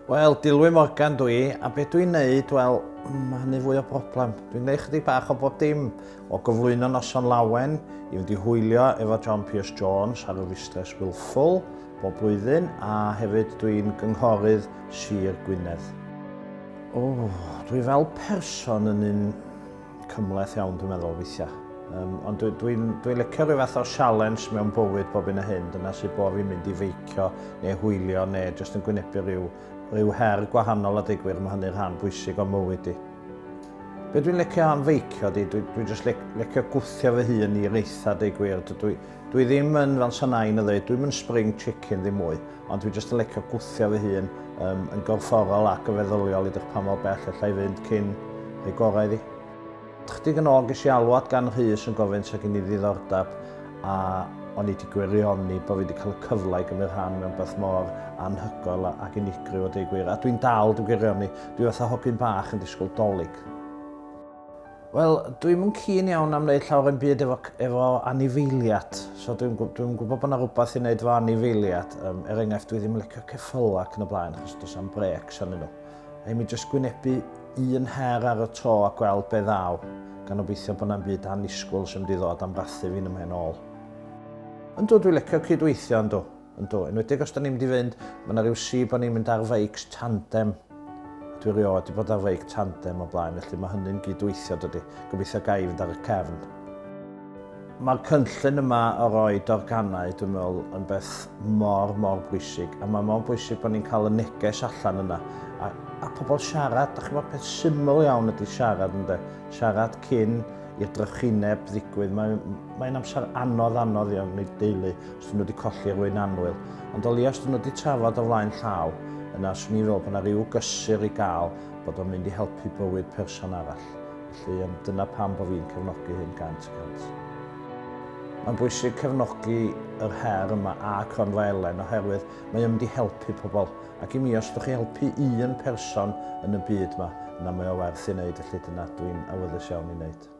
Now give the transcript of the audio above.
Wel, Dilwyn Morgan dwi, a beth dwi'n neud, wel, mae hynny fwy o broblem. Dwi'n neud chydig bach o bob dim, o gyflwyno noson lawen, i fynd i hwylio efo John Pierce Jones ar y Fustres Wilful bob blwyddyn, a hefyd dwi'n gynghorydd Sir Gwynedd. O, dwi fel person yn un cymhleth iawn dwi'n meddwl weithiau. Um, ond dwi'n dwi, dwi, dwi licio rhyw fath o sialens mewn bywyd bob un a hyn. Dyna sydd bo fi'n mynd i feicio neu hwylio neu jyst yn gwynebu rhyw, rhyw her gwahanol a deud gwir, mae hynny'n rhan bwysig o'n mywyd i. Be dwi'n licio am feicio di, dwi, dwi jyst licio gwthio fy hun i'r eitha deud gwir. Dwi, dwi ddim yn, fel sa nain yn dweud, dwi'm yn spring chicken ddim mwy, ond dwi jyst yn licio gwthio fy hun um, yn gorfforol ac yn feddyliol i edrych pa mor bell allai fynd cyn rhoi gorau iddi. Chydig yn ôl ges i alwad gan Rhys yn gofyn sa gen i ddiddordeb a o'n i wedi gwirioni bod fi wedi cael y cyfle i gymryd rhan mewn beth mor anhygoel ac unigryw a deud gwir. A dwi'n dal dwi'n gwirioni, dwi fatha hogyn bach yn disgwyl dolig. Wel, dwi'm yn keen iawn am wneud llawer o'm byd efo, efo anifeiliad. So dwi'n dwi gwybod bod yna rhywbeth i wneud efo anifeiliad. Um, er enghraifft, dwi ddim yn licio ceffylau ac yn y blaen, achos does am brecs arnyn nhw. A i mi jyst gwynebu un her ar y tro a gweld be ddaw, gan obeithio bod na'm byd annisgwyl sy'n mynd i ddod am frathu fi'n ymhen ôl. Yndw, dwi'n licio cydweithio, yndw. Yndw, enwedig os da ni'n mynd i fynd, mae yna rhyw si bod ni'n mynd ar feics tandem. Dwi rioed wedi bod ar feic tandem o blaen, felly mae hynny'n gydweithio dydy. Gobeithio ga i fynd ar y cefn. Mae'r cynllun yma o roi organau, dwi'n meddwl, yn beth mor, mor bwysig. A mae mor bwysig bod ni'n cael y neges allan yna. A, a pobl siarad, da chi'n gwybod, peth syml iawn ydy siarad, ynddo. Siarad cyn i'r drychineb ddigwydd. Mae'n mae amser anodd, anodd iawn i deulu os dyn nhw wedi colli rhywun annwyl. Ond o leia os dyn nhw wedi trafod o flaen llaw, yna swn i'n feddwl bod yna rhyw gysur i gael bod o'n mynd i helpu bywyd person arall. Felly um, dyna pam bod fi'n cefnogi hyn 100%. Mae'n bwysig cefnogi yr her yma a Cronfa Elen oherwydd mae o'n mynd i helpu pobl. Ac i mi, os ydych chi helpu un person yn y byd yma, yna mae o werth i wneud, felly dyna dwi'n awyddus iawn i wneud.